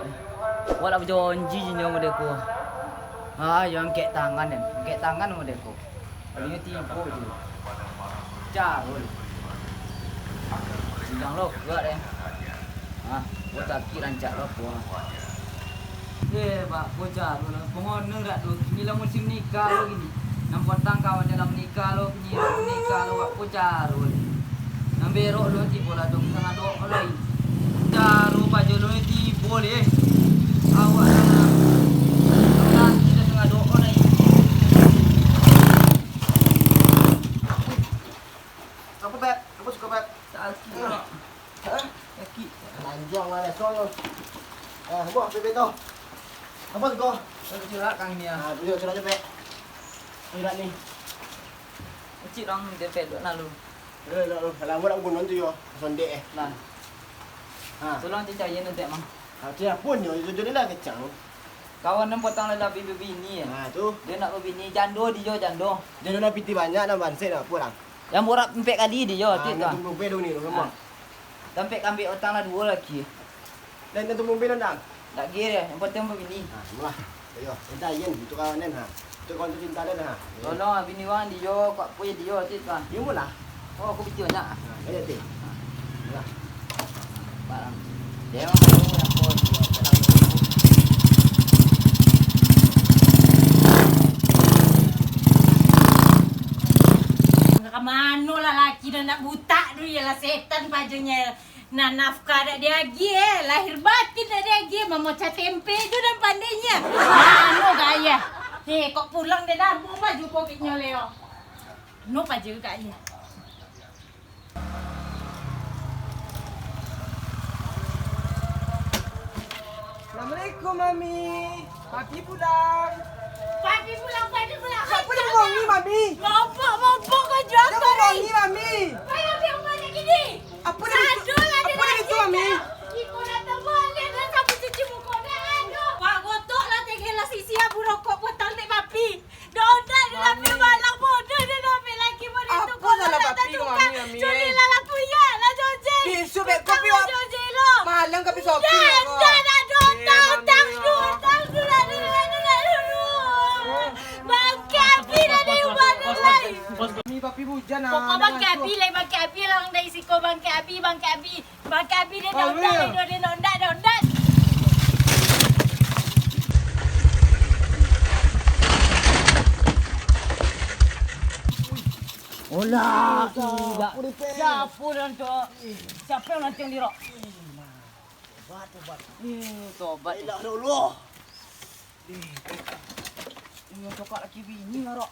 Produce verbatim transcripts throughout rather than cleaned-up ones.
Awak lah bajanji jo inyo model ko. Ah, yo angkek tangan den. Angkek tangan model ko. Kalau inyo tibo je. Carul. Sidang lo kuat den. Ah, buat kaki rancak lo kuat. Eh, Pak, bocah tu lah. Pengono dak tu. Kini lah musim nikah lo kini. Nan potang kawan dalam nikah lo, kini lah nikah lo, Pak, bocah tu. Nan berok lo tibo lah tu, tangah doa lo lai. Bocah tu, Pak, jo lo tibo leh. Awak lah. Lah, kita tangah doa lai. Apa, Beb? Apa suka, Beb? Sakik, Pak. Hah? Sakik. Lanjang lah, Beb. Sono. Ah, buah, Beb, tu. Apa tu, kau? Saya curhat, Kang, ni, ah. Ah, tunjuk surat je, Beb. Surat ni. Cik, dong, dia pedok, nah, lu. Eh, lu, lu. Kalau awak nak gunung tu, yo. Sondek, eh. Nah. Ha. Tolong cari nanti, Mang. Ha, tu apa nyo? Itu jadi lah kecang. Kawan nan potang lalabi babini, eh. Ha, tu. Dia nak babini, jando dia, jando. Jando nak piti banyak, nak banse, nak apa, orang? Yang borak empat kali dia, ha, tu, nak kan. Tunggu bel ni, tu, ha. Sampai kambik otang lah dua lagi. Dan tentu mobil, Nang? Tak kira, yang penting babini. Ha, malah. Ayo, minta izin untuk kawan, ha. Untuk kawan tercinta, ha. Tolong, bini wang dia, kok pun dia, cik, kan. Dia mula. Oh, aku video nak. Ha, ayo, cik. Ha. Malah. Barang. Dia orang tahu yang pun, dia orang tahu. Ka mano lah laki nan nak butak tu, ialah setan pajonyo. Nah, nafkah dak diagiah, eh. Lahir batin dak diagiah, eh. Mamocah tempe tu nan pandainyo. Mano gaya. Eh, kok pulang dia dah, buka baju kokeknyo, Leo. No paja gaya. Assalamualaikum, Mami. Papi pulang. Papi pulang, Papi pulang. Siapa yang bohongi, Mami? Mopok, mopok kau jual. Siapa yang bohongi, Mami? Bayar yang banyak ini. Apa dia itu? Apa dia itu, Mami? Iko dah tebal, dia dah sapu cuci muka dah, aduh. Wak gotok lah, tegel lah sisi abu rokok potang dek papi. Dah ondak dia dah ambil balang bodoh, dia dah ambil laki bodoh tu. Apa salah papi, Mami, Mami? Culi lah, lah kuyak lah, Jojek. Besok bek kopi, Wak. Jojek lo. Malam kopi sopi, Wak. Dah, dah, dah, dah, dah, dah, dah, dah, dah, dah, dah, dah, dah. Bangke api dah di rumah dia lai. Mami, papi hujan, ah. Pokok bangke api lai, bangke api lah, orang dari siko bangke api, bangke api. Bangke api dia dah ondak, dia dah ondak, dah ondak. Olah, tidak. Siapa dan tu? Siapa yang lancang dirok? Tobat, tobat. Eh, tobat. Ilah Allah. Eh, eh. Ini cokak laki bini lah, Rok.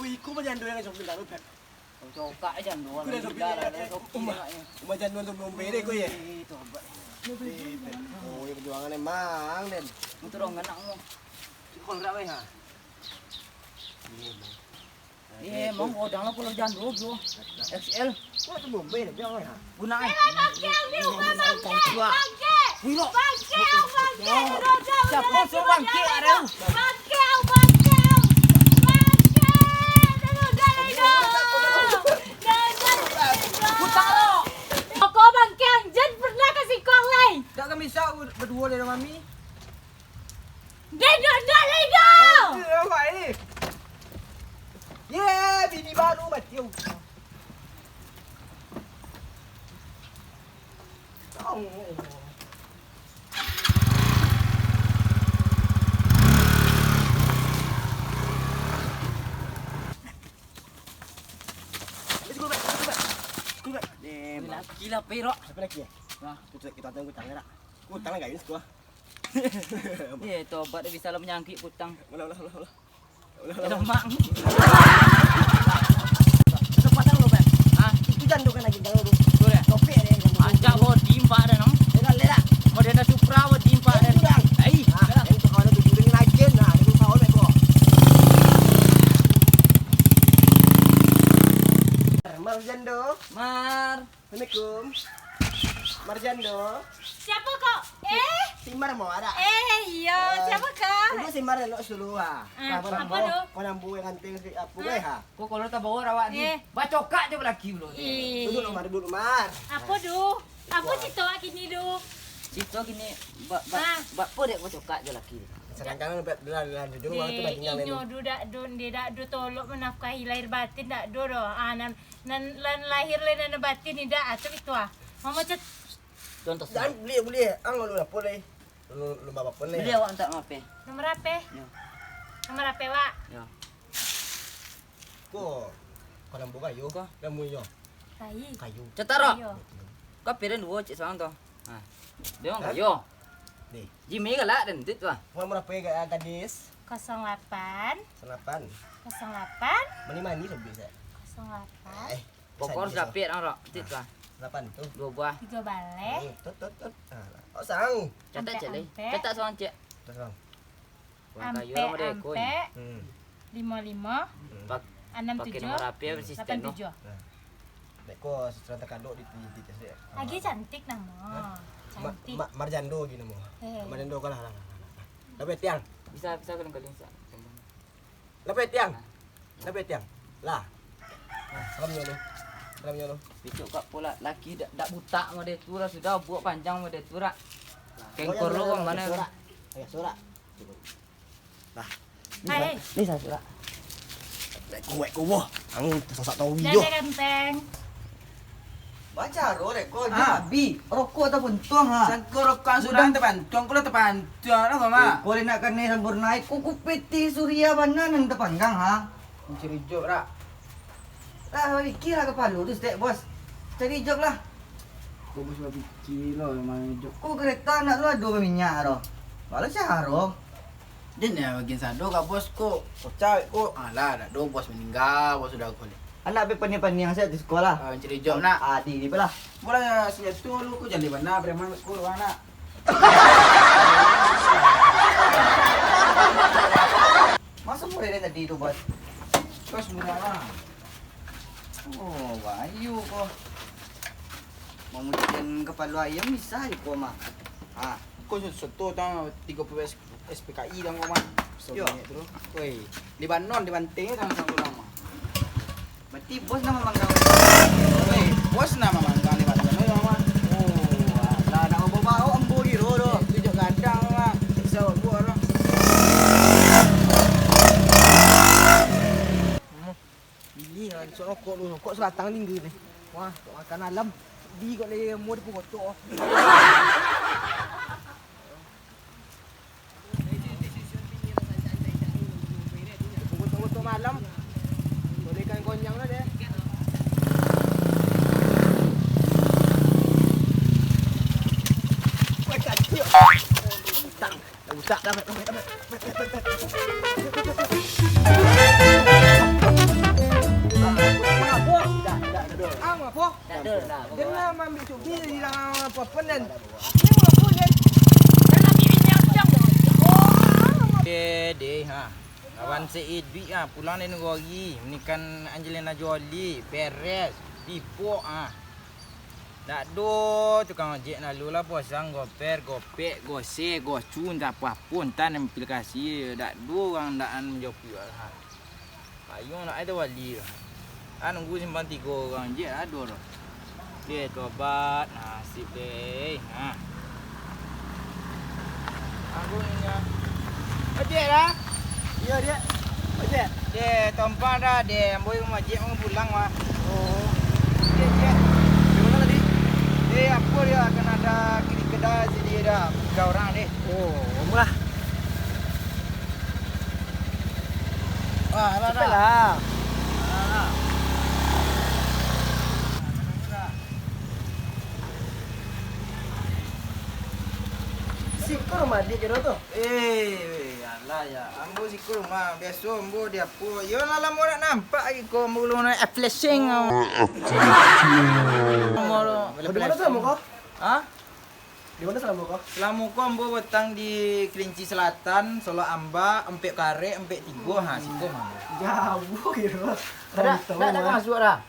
Ui, iko mah jando yang cokak tu, Pep. Cokak aja, jando. Iko dah sopi lah, dah sopi lah, ya. Rumah jando tu belum bere ko, ya. Eh, tobat. Eh, Pep. Oh, ya, perjuangan emang, Den. Itu dong, anak mu. Kau berapa, ya? Iya, Bang. Eh, emang godang lah kalau jando, bro. X L. Kok tu bombe dah bilang, ha? Guna, eh. Bangke, ambil rumah bangke. Bangke. Wih, lo. Bangke, bangke. Siapa suruh bangke, Arel? Bangke, bangke. Bangke. Dah, dah, dah, dah. Putar lo. Kok bangke anjir pernah kasih kau lai? Tak kan bisa berdua dari mami. Dek, dek, dek, dek, dek. Aduh, awak ni. Ye, bini baru mati, oh. Oh. Let's go back, let's go back. Let's go back. Damn. Laki lah, Perok. Siapa lagi, ya? Nah, kita, kita tunggu tangan, tak? Utang lah, guys, gua. Eh, tobat dah bisa lah menyangkik utang. Ulah, ulah, ulah, ulah. Ulah, ulah. Eh, ulah, Mak. Cepatan lu, Beb. Hah? Itu jangan kan lagi, jangan lu. Betul ya? Topik ada yang jangan. Ajak body empat ada, no? Ledak, ledak. Model Supra body empat ada. Itu, Bang. Ai, ah, ledak. Yang itu kawan itu dulu lagi, nah, dia pun tahu, Beb, kok. Mar Jando. Mar. Assalamualaikum. Mar Jando. Siapa kau? Eh? Si Mar mau ada? Eh, iya. Eh, siapa kau? Ibu si Mar elok sulu, ah. Ah, apa tu? Kau nambu yang ganteng si apa, eh, ha? Kok kalau tak bawa awak ni? Eh. Bacokak je belaki belum. Ih. Duduk, Mar, duduk, Mar. Apa, Du? Apa cerita awak kini, Du? Cito kini, ba, ba, Ah. bak apo dek ko cokak jo laki tu? Sadangkan lah, lah, lah, jujur, Dek, tu daging yang inyo lain. Tu dak do, dia dak do tolok manafkahi lahir batin, dak do doh. Ah, nan, nan, nan lahir lai nan batin ni dak, ah, tu itu ah. Mama cet- Contoh Jangan buliah-buliah, ang lu apo lai? Lu, lu bapak pun lai. Beli awak minta maaf, eh. Nomor apo? Yo. Nomor apo, Wak? Yo. Ko, ko lambu kayu, Ko. lambu iyo. Kayu. Kayu. Cetaro. Iyo. Ko piring duo, cik surang tu. Ha. Dia orang Hah? kayu. Ni. Jimmy galak dan tu tu ah. Nomor apo ya, gadis? Kosong lapan. Salapan. Kosong lapan. Mani-mani sobis, eh. Kosong lapan. Eh, Pokok harus dapik, orang, Rok. Tit, Nah, Bang. Lapan tu. Dua buah. Tiga baleh. Hmm, tut, tut, tut. Ah, oh, sang. Catat, Ampek, Cik, leh. ampek. Catat, sang, Cik. Catat, sang. Urang kayo, Ampek, urang madeko, ampek. Hmm. Limo, limo. Hmm. Pak-, Anam, pakai tujuh. Nomor api, apa sistem, Lapan, no? Tujuh. Nah. Dek ko secara terkadok di, di, di, di, Lagi ah. cantik namo. Hah? Ma-, Cantik. ma-, Marjando lagi namo. Eh. Marjando ko lah, lah, lah, lah, lah. Tapi tiang. Bisa, bisa, kalau kalian sa-, Lah, Pe, tiang. Lah, Pe, tiang. Lah. Nah, salam nyo lu. Salam nyo lu. Picok kak pola laki dak, dak butak model tu lah, sudah buak panjang model tu rak. Kengkor lu kok mano? Sorak. Ayo, sorak. Lah. Hai, hai. Ni sa-, sorak. Kuat ko, boh. Angin tersasak tahu Dah, jo. dah, ganteng. Bacaro dek ko, Ah, jo. Bi, rokok atau puntung, ha? Sangko rokok sudah Budak. Tepantuang, ko lah tepantuang lah, ko mah. Eh, ko nak kanai sampurna, eh, ko kupiti suria bana nan tapanggang, ha? Mancari job, rak. Lah, bapikir lah kapalo tu, stek, bos. Cari job lah. Ko bos bapikir lah, memang job. Ko kereta nak tu ado baminyak tu. Balo caro. Den, ya, bagian sado ka bos ko. Kocak ko. Alah, dak do bos maningga, bos sudah ko. Anak be paniang-paniang sajo di sekolah. Ah, cari job nak. Ah, di, di lah. Mula senjata lu ko jaleh bana preman ko anak. Masa murah dari tadi tu, bos? Bos murah lah. Oh, bayu ko. Mamudian kapalo ayam bisa di ko mah. Ah. Ko soto tang tigo puluah S P K I tang ko mah. Yo. Sebanyak tu. Woi, di Banon, di Banteng tang tang ko mah. Berarti bos nama manggang. Woi, bos nama manggang di Banon, yo mah. Oh, alah, nak bawa-bawa ambo giro tu. Eh, tu jok gadang lah. Bisa buat lah. Ini lah, isok rokok dulu. Rokok sebatang tinggi ni. Wah, rokok makan malam. Di kok lagi mau di pokok tu. Pokok-pokok malam. Boleh kan konyang lah deh. Wah, kacil. Utang. Utak dah, dah, dah, dah. Ang apo? Tak ada lah. Dengar mambi cubi hilang apa-apa dan. Ini apa dan? Dan lagi ini yang siang dah. Oh, Deh, deh, ha. Kawan seiduik, ha, pulang dari nagori. Menikah Angelina Jolie, beres. Pipok, ha. Dak do tukang ojek lalu lah posang, goper, gopek, gose, gocu, entah apo-apo, entah nan aplikasi, dak do urang dak an manjopuik lah. Payuang nak ai tawali lah. Ah, nunggu simpang tigo urang ojek lah ado tu. Oke, tobat, nasib deh. Nah. Aku ingat. Ojek lah. Iyo, Dek. Ojek. Deh, tompang dah, deh. Ambo rumah Jek mau pulang, mah. Oh. Deh, Jek. Di mana tadi? Eh, apa dia? Kan ada kiri kedai sini dah. Tiga orang, deh. Oh, murah. Wah, alah dah. Cepatlah. Alah dah. Siko rumah adik kiro tu? Eh, alah ya. Ambo siko rumah. Biaso ambo di apo? Yo lah lamo nak nampak lagi ko ambo ulun naik flashing. Ambo lo. Di mana tu ambo ko? Ha? Di mana salamo ko? Salamo ko ambo batang di Kerinci Selatan, Solok Ambak, Ampek Karek, Ampek Tigo, ha, siko mah. Jauh kiro. Dah, dah, dah masuk dah.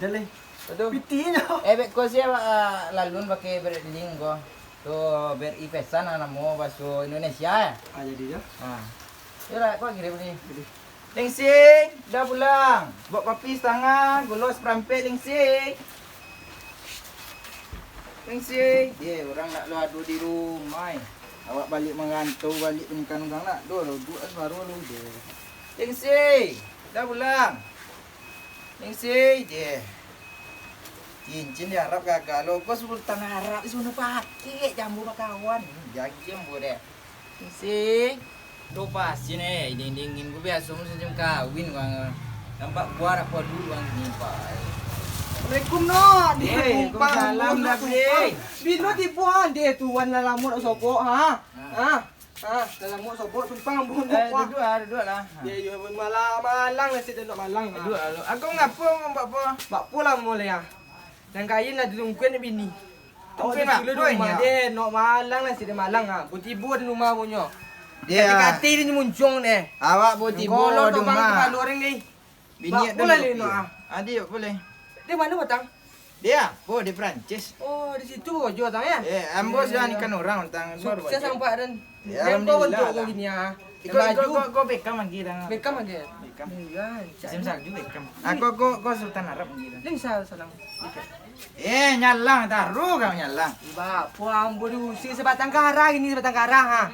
Dah leh. Betul. Piti nyo. Eh, bek ko sia, ah, lalun pakai bereling ko. Tu beri pesan lah namo bahaso Indonesia, eh. Ah, jadi dah. Ha. Yolah, ko kirim ni. Jadi. Lingsing, dah pulang. Buat kopi setangah, gulo saparampek, Lingsing. Ningsih, ye, urang ndak lo ado di rumah, eh. Awak baliak marantau, baliak panikan urang ndak do lo, duduak baru lo, deh. Ningsih, dah pulang. Ningsih, deh. Cincin di Arab gaga lo, ko Sultan Arab di sono pakai jambu bakawan. Jagi jambu deh. Ningsih. Tu pasti ne, dingin-dingin ko biaso musim kawin, bang. Nampak buah dak porlu, bang, ni, Pak. Assalamualaikum, Nok. Deh, waalaikumsalam, tumpang, Nok, dah, tumpang. Beli. Bilo tibo, ah, deh, tuan lah lamo dak sobok, ha? Ha. Ha? Ha, dah lamo sobok, tumpang, ambo, Nok, eh, wah. Duduak lah, duduak lah. Yo, yo, malang, malang lah, sik, Nok, malang, ha. Duduak lah, Nok. Ako ngapo, bak apo? Bak apo lah, mulai, ah. Nan kain lah dilungkuin bini. Awak tu lah, di rumah deh, Nok, malang lah, sik, deh, malang, ah. Butibo di rumah punyo. Deh. Kati-kati di muncuang deh. Awak butibo di rumah. Bini tu lah, Nok, ah. Adi, boleh. Di mano batang? Deh, apo, di Perancis. Oh, di situ karajo batang, yo? Eh, ambo sudah nikah urang, batang. Sukses, nampak, den. Yo, alhamdulillah lah. Iko, iko, iko, iko Beckham lagi dah. Beckham lagi? Beckham. Iyo, musim salju Beckham. Ako, ako, ako Sultan Arab lagi dah. Ni sa-, salang. Eh, nyalang, taruh kau nyalang. Bak apo ambo diusik sabatang kara gini, sabatang kara, ha.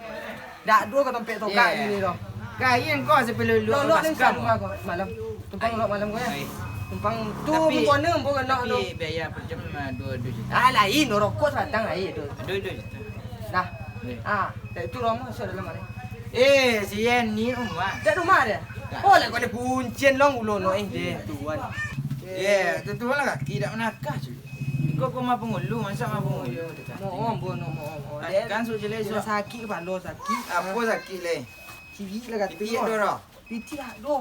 Dak ado ka tompek tokak gini doh. Kain kau sepuluh lu. Lolok ni malam. Tumpang lolok malam ko, yo. Ai. Tumpang tu. Tapi, bukan ambo kena tapi tu. Biaya per jam, ah, dua, dua juta. Ah, lain, rokok sabatang lain tu. Dua, dua juta. Nah. Deh. Ah, tak itu rumah masuk dalam mana? Eh, si Yeni rumah. Tak rumah dia? Tak. Oh, lah kau ni buncin long ulo no, eh, deh, tuan. Eh, tu tuan lah kaki dak menakah, cuy. Kau, kau mah pangulu, masa mah pangulu. Mohon, mohon, mohon. Kan, kan, sok jelek, sok. Sakik kepala, sakik. Apa sakik, leh? Cilik lah kata. Piti tu ado? Piti ado.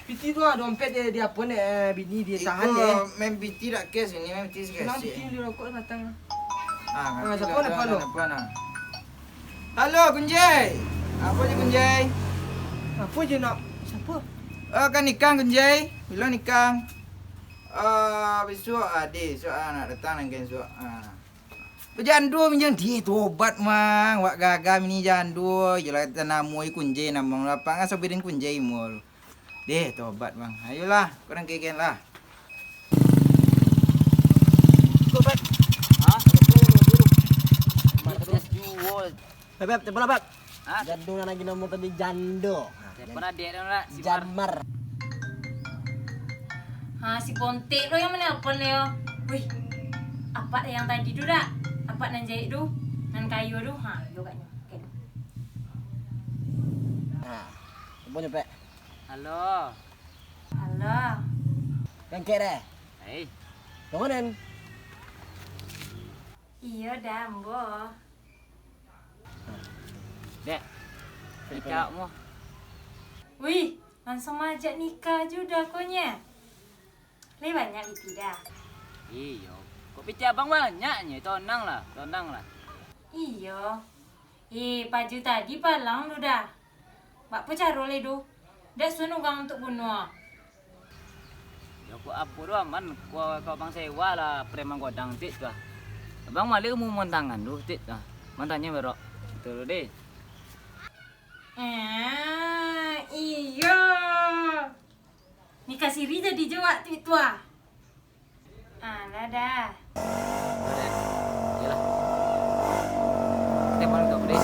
Piti tu ado dompet dia, dia apa ni, eh, bini dia tahan dia. Main piti dak kes ini, main piti sekesek. Piti di rokok batang. Ah, siapa nak halo? Halo, Kunjai. Apa je, Kunjai? Apa je nak? Siapa? Oh, kan nikah, Kunjai. Bila nikah? Ah, besok, ah, deh, besok, ah, nak datang nan ka esok. Ah. Bajando minjam, deh, tobat, Mang. Wak gaga bini jando. Iyolah, tanamo i Kunjai, namang lapang, ah, sabirin Kunjai mul. Deh, tobat, Mang. Ayolah, kurang keken lah. Tobat. Ha? Terus jual. Beb, beb, telepon lah, Beb. Hah? Jando nan lagi nomor tadi jando. Telepon adek dong lah, si Mar. Jamar. Ha, si Pontek tu yang menelpon yo. Wih, apak yang tadi tu dak? Apak nan jahit tu, nan kayo tu. Ha, yo agaknyo. Oke. Nah, telepon nyo, Pek. Halo. Halo. Kangkek deh. Hei. Bangunan. Iyo dah, ambo. Dek, nikah mo. Wih, langsung maajak nikah juo dah ko nyo. Lai banyak piti dah? Iyo. Kok piti abang banyak nyo? Tonang lah, tonang lah. Iyo. Eh, paju tadi palang tu dah. Bak apo caro lai tu? Dak suah urang untuak bunuah. Yo, kok apo tu aman, kok, kok abang sewa lah preman godang tik tu ah. Abang maliak umua mantangan tu tik tu ah. Mantannya berok. Betul tu deh. Eh, iyo. Nikah siri jadi jo waktu itu ah. Alah dah. Alah dah. Iyolah. Kita malam tak boleh.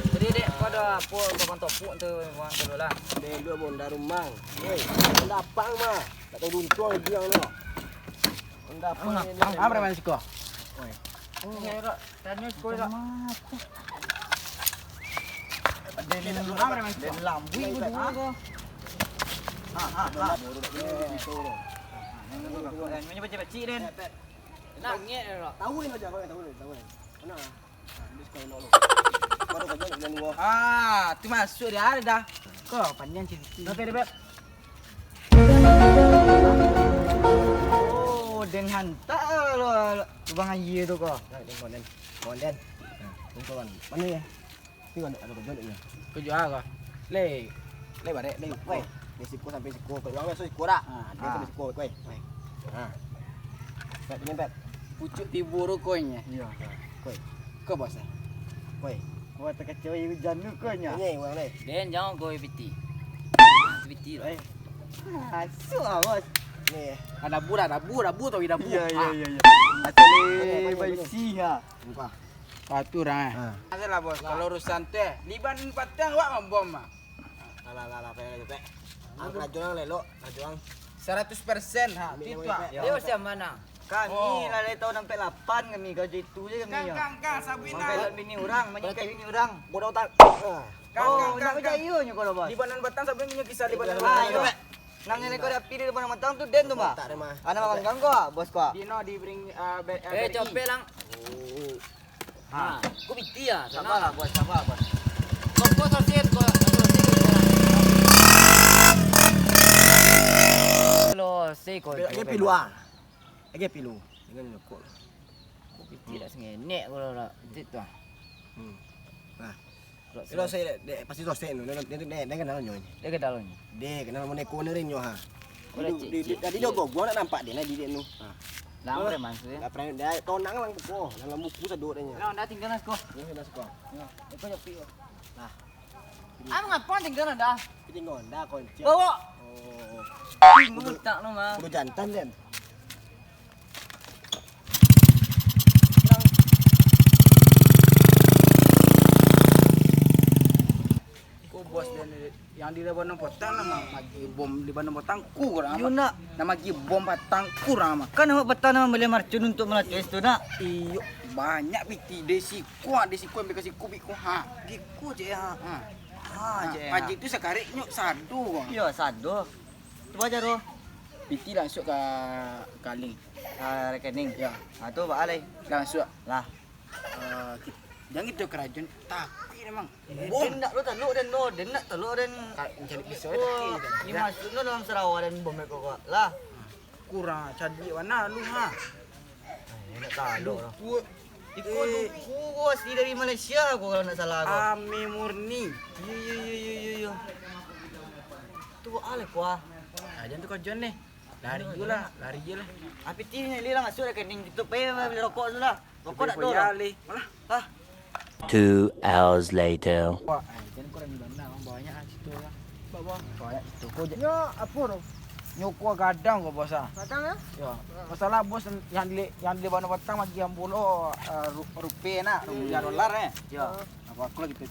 Jadi, dek, kau ada apa kau bang topuk tu, bang tu lah. Dek, dua bonda rumah. Woi, bonda apa mah? Tak tahu untung lagi yang tu. Bonda apa ni? Apa, apa, apa, siko? Woi. Oh. Tanyo sekolah. Den, den lambui ko dulu ko. Ha, ha, ha. Nyo pacik-pacik, Den. Nangek, Den. Tahu ni aja, tahu ni, tahu ni. Mana? Di sekolah lo. Baru kerja nak bulan dua. Ah, tu masuk dia ada dah. Ko panjang cerita. Oke deh, Beb. Oh, den hantar lo lubang aia tu ko. Nah, den konden. Konden. Nah, den konden. Mana ya? Tengok ada, ada kerja ni. Kerja apa? Leh. Leh barek, leh. Weh, dari siko sampai siko. Kalau orang biasa siko dah. Ha, dia sampai siko, weh. Ha. Pet, punya pet. Pucuk tibo rokoknya. Iya. Koi. Kau bos eh? Koi. Kau terkacau hujan tu kau nya. Ini orang ni. Den, jangan kau piti. Piti lah. Eh. Masuk lah, bos. Ni. Ah, dabu lah, dabu, dabu tau, dabu. Iyo, iyo, iyo, iyo. Atau le baisi ha. Muka. Ah, tu urang, eh. Ha. Adalah, Bos, kalau urusan tu, eh, liban patang awak mambom, ah. Alah, alah, alah, pek, pek. Ang karajo ang lelok, karajo ang. Saratus persen, ha, tu, ah. Yo. Yo, siapa mana? Kami lah dari tahun ampek lapan kami, karajo itu je kami, yo. Kang, kang, kang, sabuin lah. Mangkailok bini urang, manyingkaik bini urang. Bodoh otak. Kang, kang, kang, kang. Libanon patang, sabuin nyo kisah Libanon patang. Nang nilai kau api di Libanon patang tu den tu, mah. Anak makan kau, bos kau. Dino di bring, eh, copet lang. Ha, ko piti ah, sabar lah, bos, sabar, bos. Kau, kau selesai, kau selesai, kau selesai. Selesai, kau. Lagi pilu ah. Lagi pilu. Jangan rokok. Ko piti dak sengenek kau dak. Itu ah. Hmm. Nah. Kalau selesai, dek, dek, pasti selesai tu. Dia, dia, dia, dia kenal nyo. Dia kenal nyo. Dia kenal moneko ni nyo ha. Tadi dia gogo nak nampak dia nak didik tu. Ha. Lah, preman tu, yo. Lah, preman dia tonang lang buku, dalam buku sadok dia nyo. Lah, ndak tinggal lah, Sko. Yo, sudah, Sko. Yo, iko yo pi. Lah. Ah, mangapa tinggal anda? Tinggal anda, kunci. Bawa. Oh. Bingung tak lo, Mang. Kudu jantan den. Ko bos den, yang di Libanon patang lah, ma-, magi bom Libanon patang, ko urang. Yo, nak. Nak magi bom patang, ko urang mah. Kan awak patang nak mambali marcun untuak malacuan tu, nak. Iyo, banyak piti, dari siko, dari siko sampai ka siko, biko, ha. Biko je, ha. Ha. Ha, je, ha. Pagi tu sakarek nyo sado. Iyo, sado. Tu aja tu. Piti langsuak ka, ka link. Ka rekening. Yo. Ha, tu baa lai. Langsuak. Lah. Eh, ki-, jan kito karajoan, tapi memang. Eh, bom. Den ndak lo talok den lo, den ndak talok den. Ka-, mancari pisau, oh, tapi den. Dimasukno dalam sarawa den bom ko, ko. Lah. Kurang cadiak bana lu, ha. Eh, ndak talok lah. Duku. Iko, eh, duku ko asli dari Malaysia ko, kalau ndak salah ko. Ame murni. Yo, yo, yo, yo, yo, yo. Tu baa lai ko ah. Ah, jan tu karajoan deh. Lari je lah, lari je lah. Ah, piti ni lah masuak rekening kito, pai bali rokok tu lah. Rokok dak ado lah. Malah. Hah? Two hours later. Wah, eh, jan kurang bana, bang. Banyak lah cerita lah. Bang, bang. Banyak cerita. Kau je. Nyo apo tu? Nyo kua gadang kau, bos, ah. Gadang, ah? Yo. Masalah bos yang di, yang di Libanon patang magi ambo lo, eh, ru-, rupiah nak, hmm, rupiah dolar, eh. Yo. Apa aku lagi tu?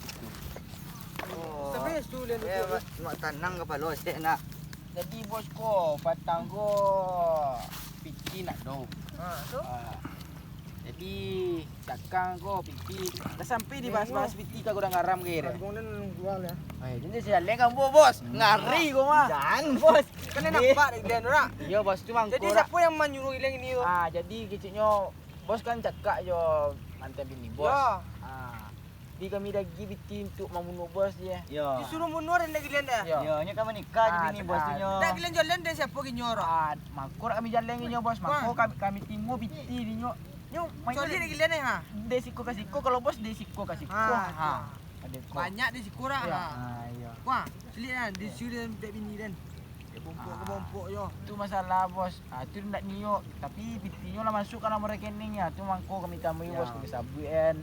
Oh. Tapi tu dia. Eh, mak, mak tanang kapalo sek nak. Jadi bos ko, patang ko piti nak do. Ha, tu? Ah. Jadi cakang ko piti. Dah sampai dibahas-bahas piti ka gudang garam ke? Hargo nan jual ya. Eh, jadi saya leng ambo bos. Hmm. Ngari ko mah. Jan bos. Kan nampak dari dia orang. Iyo bos, tu mangko. Jadi siapa yang manyuruh Ileng ini tu? Ah, jadi keciknyo bos kan cakak jo mantan bini bos. Yo. Ah. Di kami dagi piti untuak mambunuah bos je. Yo. Disuruh bunuah dan dagi Ileng dah. Yo. Yo, nyo kan manikah jo bini bos tu nyo. Dak Ileng jalan dari siapa ginyo orang? Ah, mangko dak kami jalan ginyo bos, mangko kami, kami timbua piti dinyo. Nyo main coli dagi Ileng ha. Dari siko ka siko, kalau bos dari siko ka siko. Ha. Ado ko. Banyak dari siko dah. Yo. Ha. Ha, iyo. Wah, coli dah, disuruh dan mintak bini dan. Bompok ka bompok yo. Tu masalah bos. Ah, tu ndak nio, tapi pitinyo lah masuak ka nomor rekening ya. Tu mangko kami tamui bos, kami sabuik kan.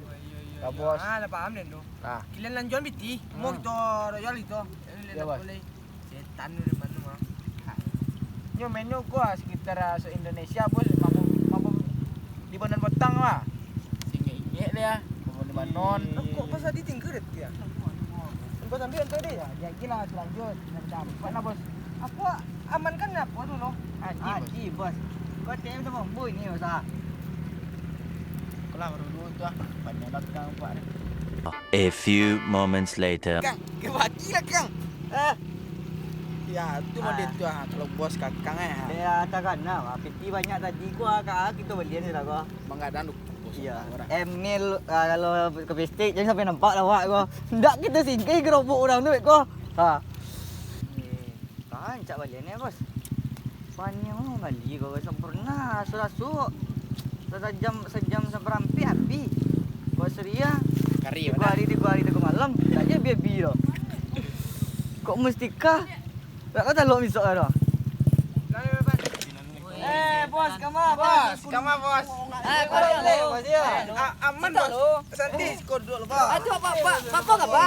Ka bos. Ah, lah paham den tu. Ah. Kalian lanjuan piti, mau kito royal kito. Yo bos. Setan tu di mana mah. Nyo mainnyo ko ah, sekitar ah, se-Indonesia bos, mampu, mampu di Banan Batang lah. Singek-ingek dia, mampu di Banon. Kok pas tadi tinggal dia? Bos ambil untuak dia. Ya, jadi lah lanjut. Dapat lah bos. Apo aman kan apo dulu? Aji, bos. Kau T M sama Ambo ini, bos ah. Kau lah baru dulu tu ah. Pandai belakang nampak ni. A few moments later. Kang, ke bagi lah Kang. Eh. Ya, tu model tu ah, kalau bos kakang eh. Ya, takana lah. Piti banyak tadi ku ah, kito balian lah ko. Manggadang tu. Iyo. Emil, ah, kalau ke bestek, jan sampai nampak lah awak ko. Ndak kito singkir gerobok urang tu ko. Ha. Rancak balian ni, bos. Paniang bali ko, sempurna, rasuk-rasuk. Sajam, sajam saparampek habis. Buat seria. Kari tigo hari, tigo hari, tigo malam. Tak jadi babi tu. Kok mustika? Tak kau talok misok tu. Eh, bos, kama, bos. Bos, kama, bos. Eh, bos, bos, ya. A-, aman, bos. Santai, kodok, bos. Aduh, apa, apa, apa, apa?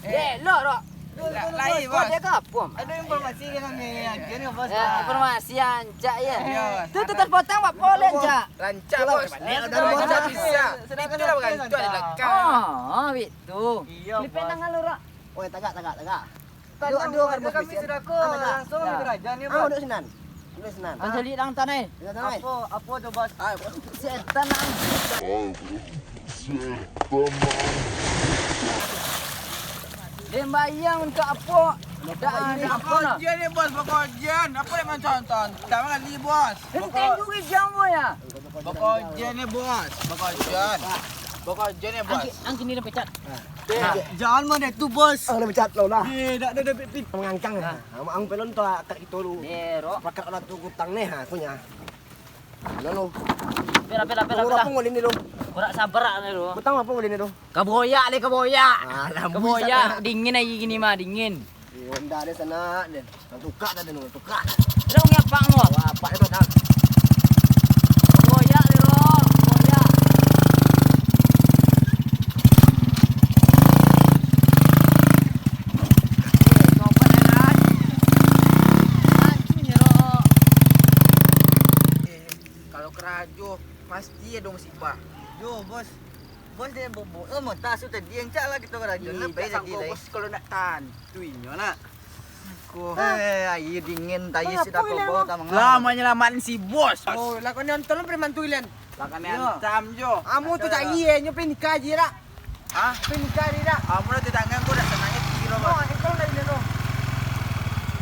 Eh, lo, lo. Lah, lain, Bos. Kau dia ke apa, Mak? Ada informasi ke kami? Agian ke, Bos? Ya, informasi rancak, ya. Iya, Bos. Tu, tu, terpotong, Pak, boleh, Cak? Rancak, Bos. Bos. Rancak bisa. Sedangkan itu lah rancak, bukan, itu ada lekang. Oh, oh, itu. Iya, Bos. Lipek tangan lu, Rak. Oi, tagak, tagak, tagak. Aduh, aduh, kan, Bos, kami sudah ko, ah, tagak. Langsung ke raja ni, Bos. Ah, duduk sinan. Duduk sinan. Anjali dang tanai. Iya, tanai. Apa, apa tu, Bos? Ah, Bos. Setan, ah. Setan, ah. Sembayang untuk apa? Dah, dah apa lah? Bakojian ni, Bos, bakojian. Apa yang macam-macam? Tambah kali, Bos. Henteng juga jam, Bos, ya? Bakojian ni, Bos, bakojian. Bakojian ni, Bos. Angki, angki ni dah pecat. Eh, jangan mah deh tu, Bos. Ah, dah pecat lo lah. Eh, dah, dah, dah, pit, pit. Mangangkang, ah. Ang, ang pelon tu, ah, kat kito lu. Dero. Pakat orang tu kutang ni, ha, punya. Lalu. Pera, pera, pera, pera. Apa ngolin ni, lu? Kurang sabar ni, lu. Kutang apa ngolin ni, lu? Kaboyak ni, kaboyak. Alah, kaboyak. Dingin aja gini mah, dingin. Eh, Honda dia sana, dia. Tukak dah, dia tukak. Lu ngapa, lu? Wah, apa dia, Bang? Kaboyak ni, lu. Kaboyak. Kalau karajo, pasti ado musibah. Yo, Bos. Bos, dia bobok. Oh, mau tasu tadi, encak lah kita karajo. Ih, nak pai tak lagi sanggup, lai. Bos, kalau nak tantu inyo nak. Ko. Eh, aia dingin, tai. Kenapa sudah ini, kau bau Bos? Tak mengaruh. Lah, menyelamatkan si Bos. Oh, lah kau ni nonton lu preman tu, Ilen. Lah, kami hantam jo. Amu tu cari, eh, nyo pai nikah aja, rak. Hah? Pai nikah aja, rak. Amu lah tu tangan, kau dah senang hati lo, Bos. Oh, eh, kau lain, lo.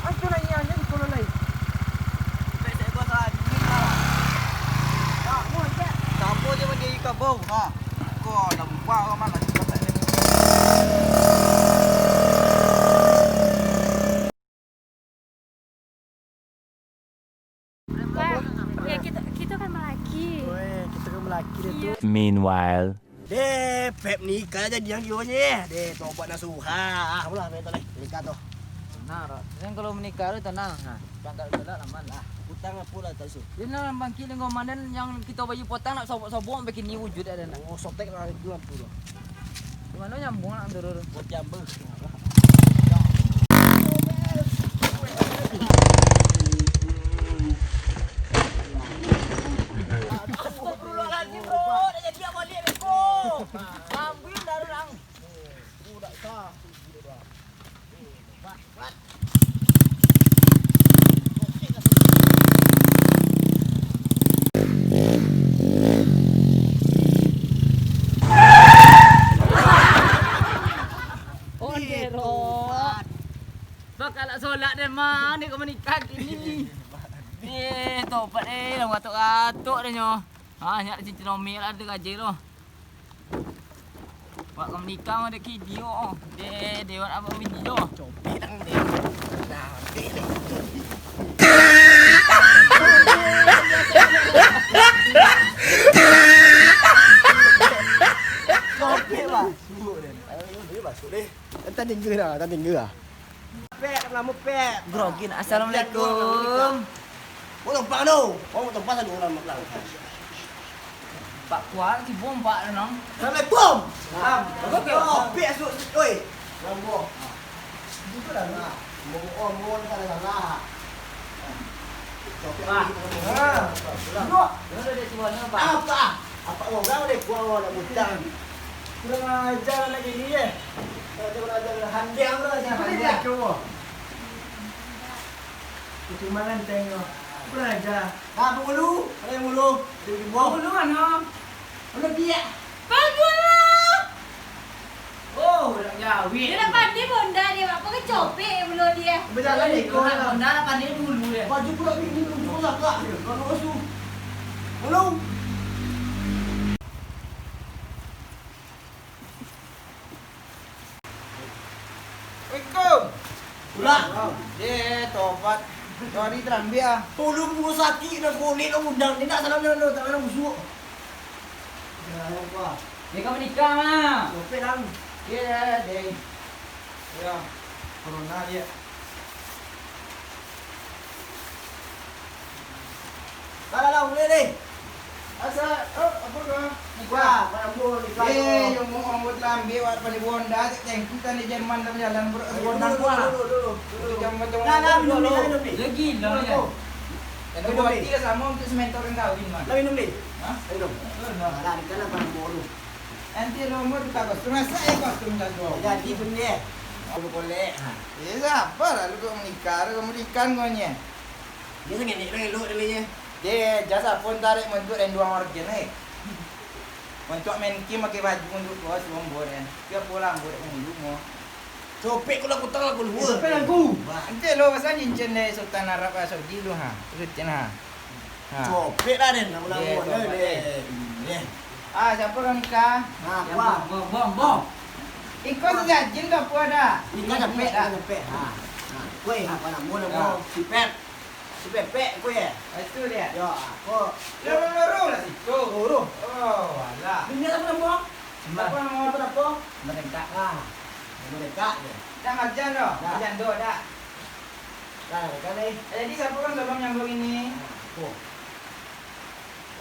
Ah, tu lain, lain, kau lain. Baik, saya, Bos, lah, dingin lah. Ah, mau, Cak? Sama je, Bos, dia ikan bau. Ha. Kau dah buka, kau malah cepat saja. Pak, ya, kita, kita kan malaki. Weh, kita kan malaki dah tu. Iya. Meanwhile. Deh, Pep nikah jadi yang dio je. Deh, tobat nasuha. Ah, ulah, betul lah. Nikah tu. Tenang, Rok. Kan kalau menikah tu tenang. Ha, bangkak tu lah, aman lah. Utang apo lah tak isu. Dia nak bangkit dengan komandan yang kita baju potang nak sobok-sobok bikin ni wujud ada nak. Oh, sotek lah itu lampu tu. Di mana nyambung nak turun? Buat jambang. Astagfirullahaladzim, bro. Dah jadi abang balik, beko. Ambil darah lang. Budak sah. Ondero. Bakalak solak den mah, ni kau manikah kini. Eh, topat eh, lah ngatok-ngatok deh nyo. Ah, nyak cincin omik lah, ada gaji tu. Wak ka manikah mah dek kidio. Dek, dek wak abang bini tu. Copik dang dek. Nah, dek, dek. Copik, Bang. Suruh deh. Ayo, ayo, ayo, masuk deh. Tadi geus dah, tadi geus dah. Pek, lamo pek. Grogi nak. Assalamualaikum. Oh, tumpang tu. Oh, tumpang satu orang belakang. Pak Kuat, si Bom, Pak, nang. Assalamualaikum. Salam. Oke. Oh, pek, su-, su-, oi. Lambo. Itu dah lah. Mau, oh, mau, tak ada salah. Copik Pak. Lagi. Ha. Duduk. Duduk di situ, Pak. Apa? Apa orang deh, gua orang nak butang. Kurang ajar anak ini, eh. Kurang ajar, kurang ajar. Handeng kurang ajar, handeng. Itu mangan tengok. Kurang ajar. Nah, pengulu. Ada yang ngulu. Ada yang ngulu. Pengulu mana? Pengulu dia. Pengulu. Oh, nak jawik. Dia nak pandai bonda dia, apa ke copek bulu dia? Berjalan eh, ikut nak lah. Bonda nak pandai dulu dia. Baju pula bini dulu, sakak dia. Kalau masuk. Belum. Assalamualaikum. Pulang. Eh, tobat. Sorry, terlambat ah. Tolong rumah sakit dah, konek dah udang. Dia nak salam dah, tak pernah busuk. Ya, ya, apa? Dia kan menikah, mah. Copek, Lang. Iya, deh. Ya, corona dia. Lah, lah, lah, boleh, deh. Asal, oh, apa kau? Wah, pada buah ni, eh, yo, mau onggot lambe, wak, pada buah ndak, cek cengki, tadi Jerman, tapi jalan, bro, gondang, wah. Dulu, dulu, dulu, dulu. Jam macam nah, nah, minum, minum, minum, minum. Lagi, dah, ya. Minum, minum. Sama untuk sementor yang kawin, man. Lah, minum, deh. Hah? Minum. Nah, nah, di kanan pada buah tu. Nanti lo umur kita kostum, masa ya kostum tak dua? Jadi, bener. Aku boleh, ha. Ya, siapa lah, lu kok menikah, lu kok menikah, kau ni? Dia sangat ni, lah, elok dia, lah, ya. Dia, jasa pun tarik bentuk dan dua margin, eh. Untuk main game pakai baju untuk keluar, suruh buat, kan. Dia pulang, buat dulu, mo. Copek ko lah kutang lah, ko luar. Copek lah, ko. Wah. Ente lo pasang cincin dari Sultan Arab Saudi lu, ha. Cincin, ha. Ha. Copek lah, Den. Nama-nama, iya, den, copek, den. Iya. Ah, siapa orang nikah? Nah, ya, gua. Bom, bom, bom, bom. Iko sejajin ke apa ada? Nikah capek, nikah capek. Ha. Nah, kue, apa nama, nah, bom? Sipet. Si Pepek ko, ya? Ah, itu dia. Ya, ko. Lurus-lurus lah situ. Lurus. Oh, alah. Dunia apa nama? Sambal. Apa nama? Apa nama? Merengkak. Ah, merengkak je. Dah majan doh. Dah. Majan doh, dah. Dah, kan, eh. Jadi, siapa kan tolong nyambung ini? Ah, ko.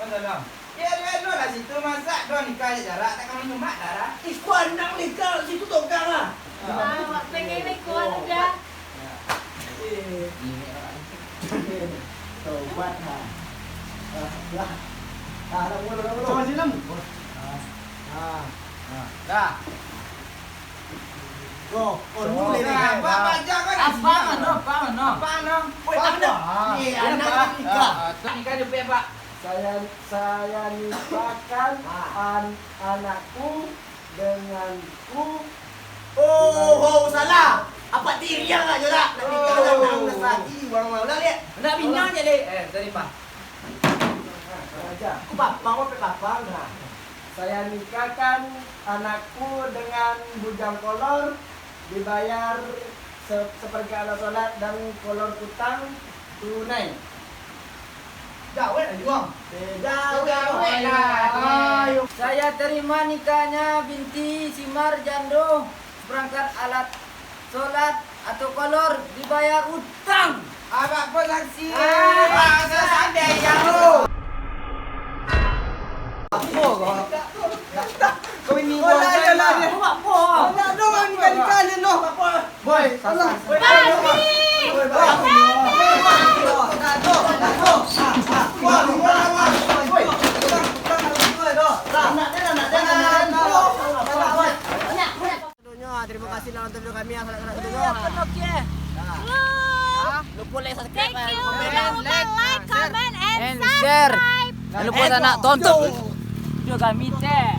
Kan tolong. Ya, elok-elok lah situ, masak doh nikah jarak, tak kamu nyemak dah, dah. Ih, ko anak nikah situ tokang lah. Ah, awak pengen ni kuat udah. Tobat, ha. Ah, lah. Ah, dah, mula, mula, mula. Sama silam. Ah, ah, ah. Dah. Yo, oh, mula ni. Apa, apa aja kan? Apa, mano? Apa, mano? Apa, mano? Woi, tak ada. Ah, eh, anak nikah. Ah, ah, nikah je, Pak. Saya, saya nikahkan, ah, an-, anakku denganku. Oh, ho, salah. Apa tiriang aja lah. Nak nikah lah, nak, nak sadi, orang mau lah, lihat. Nak bina je, Lek. Eh, sorry, Pak. Aku papang, apa papang, nah. Saya nikahkan anakku dengan bujang kolor, dibayar se-, sepertiga alat sholat dan kolor kutang tunai. Jawek lah, Juang. Eh, jawek, jawek lah. Ayo. Saya terima nikahnya binti Simar Jando, seperangkat alat sholat atau kolor dibayar utang. Abak pun saksi. Ah, saksi dia, ya, lo. Apa kau? Kau ini. Oh, lah, lah, lah. Apa? Nak dong, ni kali-kali, no. Apa? Boy, salah. Boy, boy, boy. Boy, boy. Nak dong, nak dong. Boy. Nak dong, nak dong. Sadonyo, terima kasih lah nonton video kami, sanak-sanak sadonyo. Lupa like, subscribe, komen, like, comment, and share. Jangan lupa sanak tonton video kami, cek.